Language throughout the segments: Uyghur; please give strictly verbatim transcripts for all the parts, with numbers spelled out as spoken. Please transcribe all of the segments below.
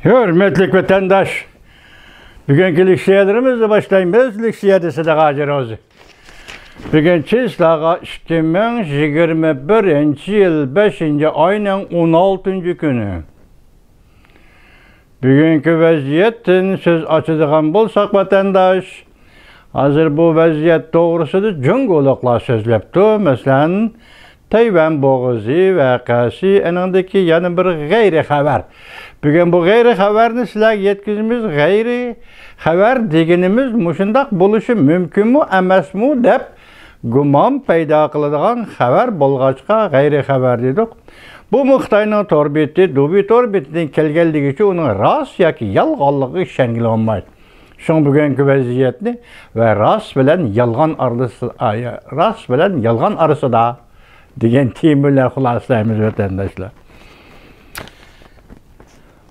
ھۆرمەتلىك ۋەتەنداش، بۈگۈنكى لېكسىيەلىرىمىزنى باشلايمىز. لېكسىيە دېسە ھاجى روزى. بۈگۈن چىسلاغا ئىككى مىڭ يىگىرمە بىرىنچى يىل بەشىنچى ئاينىڭ ئون ئالتىنچى كۈنى. بۈگۈنكى ۋەزىيەتتىن سۆز ئاچىدىغان بولساق، ۋەتەنداش، ھازىر بۇ ۋەزىيەت توغرىسىدا جۇڭگولۇقلار سۆزلەپتۇ. مەسىلەن، تەيۋەن بوغۇزى ۋەقەسى، ئېنىڭدىكى يەنە بىر غەيرىي خەۋەر. بۈگۈن بۇ غەيرىي خەۋەرنى سىلەرگە يەتكۈزىمىز. غەيرىي خەۋەر دېگىنىمىز مۇشۇنداق بولۇشى مۇمكىنمۇ، ئەمەسمۇ دەپ گۇمان پەيدا قىلىدىغان خەۋەر بولغاچقا، غەيرىي خەۋەر دېدۇق. بۇمۇ خىتاينىڭ تور بېتى، دۇۋى تور بېتىدىن كەلگەنلىكى ئۈچۈن ئۇنىڭ راست ياكى يالغانلىقىغا ئىشەنگىلى بولمايدۇ. شۇڭا بۈگۈنكى ۋەزىيەتنى ۋە راست بىلەن يالغان ئارىسى-، ئاي-، راست بىلەن يالغان ئارىسىدا دېگەن تېما بىلەن خۇلاسىلەيمىز، ۋەتەنداشلار.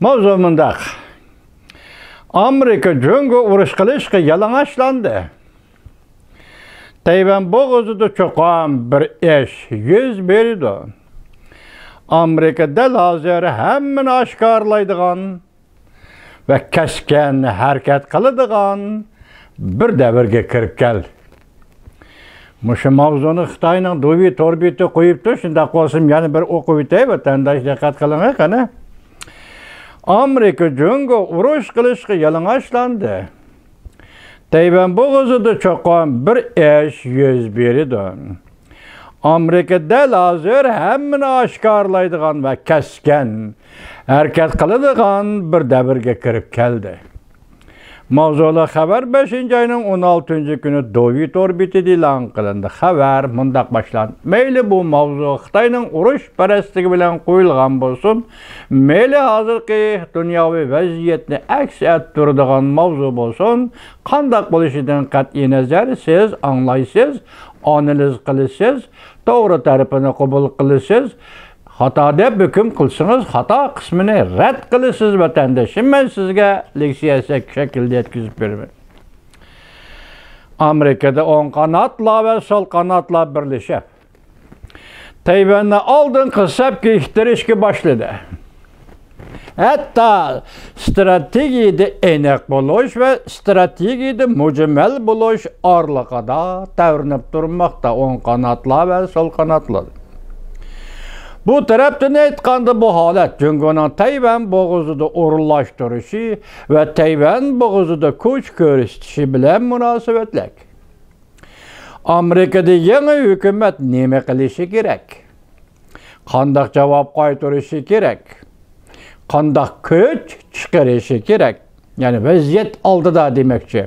ماۋزۇ مۇنداق. ئامېرىكا جۇڭگو ئۇرۇش قىلىشقا يالىڭاچلاندى. تەيۋەن بوغۇزىدا چوقۇم بىر ئىش يۈز بېرىدۇ. ئامېرىكا دەل ھازىر ھەممىنى ئاشكارىلايدىغان ۋە كەسكىن ھەرىكەت قىلىدىغان بىر دەۋرگە كىرىپ كەلدى. مۇشۇ ماۋزۇنى خىتاينىڭ دۇۋى تور بېتى قويۇپتۇ. شۇنداق بولسىمۇ يەنە بىر ئوقۇۋېتەي، ۋەتەنداش، دىققەت قىلىڭ قېنى. ئامېرىكا جۇڭگو ئۇرۇش قىلىشقا يالىڭاچلاندى. تەيۋەن بوغۇزىدا چوقۇم بىر ئىش يۈز بېرىدۇ. ئامېرىكا دەل ھازىر ھەممىنى ئاشكارىلايدىغان ۋە كەسكىن ھەرىكەت قىلىدىغان بىر دەۋرگە كىرىپ كەلدى. ماۋزۇلۇق خەۋەر بەشىنچى ئاينىڭ ئون ئالتىنچى كۈنى دۇۋى تور بېتىدە ئېلان قىلىندى. خەۋەر مۇنداق باشلاندى. مەيلى بۇ ماۋزۇ خىتاينىڭ ئۇرۇشپەرەسلىكى بىلەن قويۇلغان بولسۇن، مەيلى ھازىرقى دۇنياۋى ۋەزىيەتنى ئەكس ئەتتۈرىدىغان ماۋزۇ بولسۇن، قانداق بولۇشىدىن قەتئىينەزەر، سىز ئاڭلايسىز، ئانالىز قىلىسىز، توغرا تەرىپىنى قوبۇل قىلىسىز، خاتا دەپ ھۆكۈم قىلسىڭىز، خاتا قىسمىنى رەت قىلىسىز، ۋەتەندىشىم. مەن سىزگە لېكسىيە شەكلىدە يەتكۈزۈپ بېرىمەن. ئامېرىكىدا ئوڭ قاناتلار ۋە سول قاناتلار بىرلىشىپ، تەيۋەننى ئالدىنقى سەپكە ئىتتىرىشكە باشلىدى. ھەتتا ئىستراتېگىيىدە ئېنىق بولۇش ۋە ئىستراتېگىيىدە مۇجمەل بولۇش ئارىلىقىدا تەۋرىنىپ تۇرماقتا ئوڭ قاناتلار ۋە سول قاناتلار. بۇ تەرەپتىن ئېيتقاندا، بۇ ھالەت جۇڭگونىڭ تەيۋەن بوغۇزىدا ئورۇنلاشتۇرۇشى ۋە تەيۋەن بوغۇزىدا كۈچ كۆرسىتىشى بىلەن مۇناسىۋەتلىك. ئامېرىكىدا يېڭى ھۆكۈمەت نېمە قىلىشى كېرەك؟ قانداق جاۋاب قايتۇرۇشى كېرەك؟ قانداق كۈچ چىقىرىشى كېرەك؟ يەنى ۋەزىيەت ئالدىدا دېمەكچى.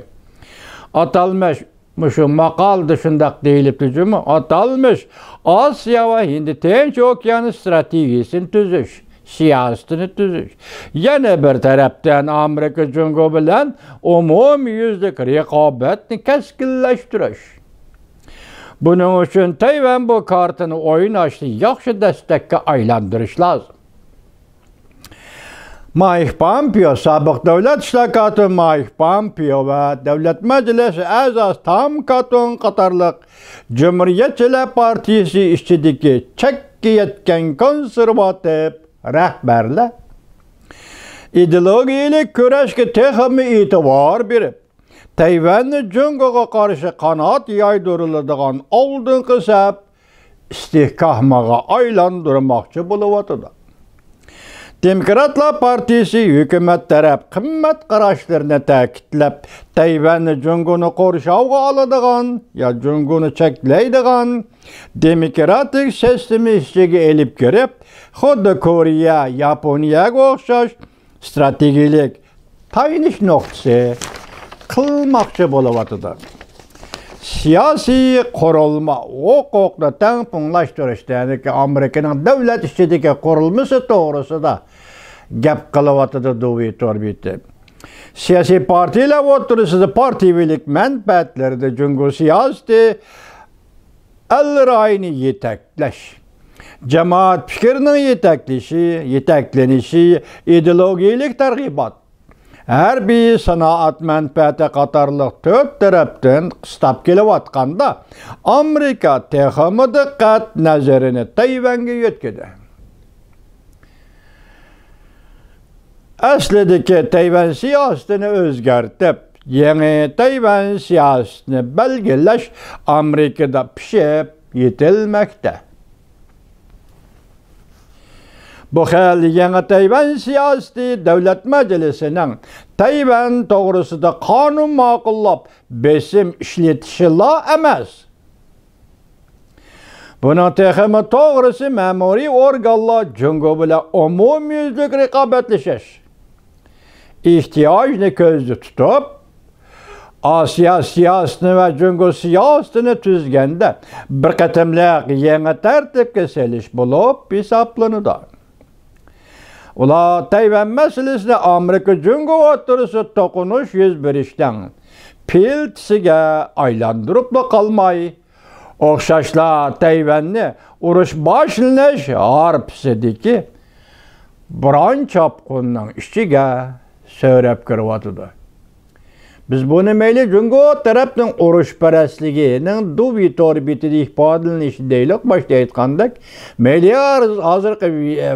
ئاتالمىش، مۇشۇ ماقالىدا شۇنداق دېيىلىپتۇ جۇمۇ، ئاتالمىش ئاسىيا ۋە ھىندى تىنچ ئوكيان ئىستراتېگىيىسىنى تۈزۈش، سىياسىتىنى تۈزۈش. يەنە بىر تەرەپتىن، ئامېرىكا جۇڭگو بىلەن ئومۇميۈزلۈك رىقابەتنى كەسكىنلەشتۈرۈش. بۇنىڭ ئۈچۈن تەيۋەن بۇ كارتىنى ئويناشنى ياخشى دەستەككە ئايلاندۇرۇش لازىم. مايك پامپېئو، سابىق دۆلەت ئىشلار كاتىپى مايك پامپېئو ۋە دۆلەت مەجلىسى ئەزاسى تام كاتون قاتارلىق جۇمھۇرىيەتچىلەر پارتىيىسى ئىچىدىكى چەككە يەتكەن كونسېرۋاتىپ رەھبەرلەر ئىدېئولوگىيەلىك كۈرەشكە تېخىمۇ ئېتىبار بېرىپ، تەيۋەننى جۇڭگوغا قارشى قانات يايدۇرۇلىدىغان ئالدىنقى سەپ ئىستىھكامىغا ئايلاندۇرماقچى بولۇۋاتىدۇ. دېموكراتلار پارتىيىسى ھۆكۈمەت تەرەپ قىممەت قاراشلىرىنى تەكىتلەپ، تەيۋەننى جۇڭگونى قورشاۋغا ئالىدىغان يا جۇڭگونى چەكلەيدىغان دېموكراتىك سىستېما ئىچىگە ئېلىپ كىرىپ، خۇددى كورېيە، ياپونىيەگە ئوخشاش ئىستراتېگىيەلىك تايىنىش نۇقتىسى قىلماقچى بولۇۋاتىدۇ. سىياسىي قۇرۇلما ھوقۇقنى تەڭپۇڭلاشتۇرۇش، يەنى ئامېرىكىنىڭ دۆلەت ئىچىدىكى قۇرۇلمىسى توغرىسىدا گەپ قىلىۋاتىدۇ دۇۋى تور بېتى. سىياسىي پارتىيىلەر ئوتتۇرىسىدا پارتىيىۋىلىك مەنپەئەتلىرىدە جۇڭگو سىياسىتى، ئەل رايىنى يېتەكلەش، جامائەت پىكرىنىڭ يېتەكلىشى، يېتەكلىنىشى، ئىدېئولوگىيەلىك تەرغىبات، ھەربىي سانائەت مەنپەئەتى قاتارلىق تۆت تەرەپتىن قىستاپ كېلىۋاتقاندا، ئامېرىكا تېخىمۇ دىققەت نەزىرىنى تەيۋەنگە يۆتكىدى. ئەسلىدىكى تەيۋەن سىياسىتىنى ئۆزگەرتىپ، يېڭى تەيۋەن سىياسىتىنى بەلگىلەش ئامېرىكىدا پىشىپ يېتىلمەكتە. بۇ خىل يېڭى تەيۋەن سىياسىتى دۆلەت مەجلىسىنىڭ تەيۋەن توغرىسىدا قانۇن ماقۇللاپ، بېسىم ئىشلىتىشىلا ئەمەس، بۇنىڭ تېخىمۇ توغرىسى، مەمۇرىي ئورگانلار جۇڭگو بىلەن ئومۇميۈزلۈك رىقابەتلىشىش ئېھتىياجىنى كۆزدە تۇتۇپ، ئاسىيا سىياسىتىنى ۋە جۇڭگو سىياسىتىنى تۈزگەندە بىر قېتىملىق يېڭى تەرتىپكە سېلىش بولۇپ ھېسابلىنىدۇ. ئۇلار تەيۋەن مەسىلىسىنى ئامېرىكا جۇڭگو ئوتتۇرىسىدا توقۇنۇش يۈز بېرىشنىڭ پىلتىسىگە ئايلاندۇرۇپلا قالماي، ئوخشاشلا تەيۋەننى ئۇرۇش باشلىنىش ھارپىسىدىكى بوران چاپقۇننىڭ ئىچىگە سۆرەپ كىرىۋاتىدۇ. بىز بۇنى مەيلى جۇڭگو تەرەپنىڭ ئۇرۇشپەرەسلىكىنىڭ دۇۋى تور بېتىدە ئىپادىلىنىشى دەيلۇق، باشتا ئېيتقاندەك، مەيلى ھازىرقى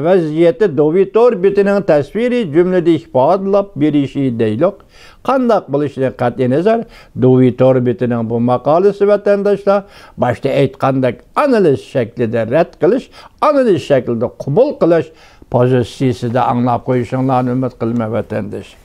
ۋەزىيەتتە دۇۋى تور بېتىنىڭ تەسۋىرىي جۈملىدە ئىپادىلاپ بېرىشى دەيلۇق، قانداق بولۇشىدىن قەتئىينەزەر، دۇۋى تور بېتىنىڭ بۇ ماقالىسى، ۋەتەنداشلار، باشتا ئېيتقاندەك ئانالىز شەكلىدە رەت قىلىش، ئانالىز شەكلىدە قوبۇل قىلىش پوزىتسىيىسىدا ئاڭلاپ قويۇشۇڭلارنى ئۈمىد قىلىمەن، ۋەتەنداش.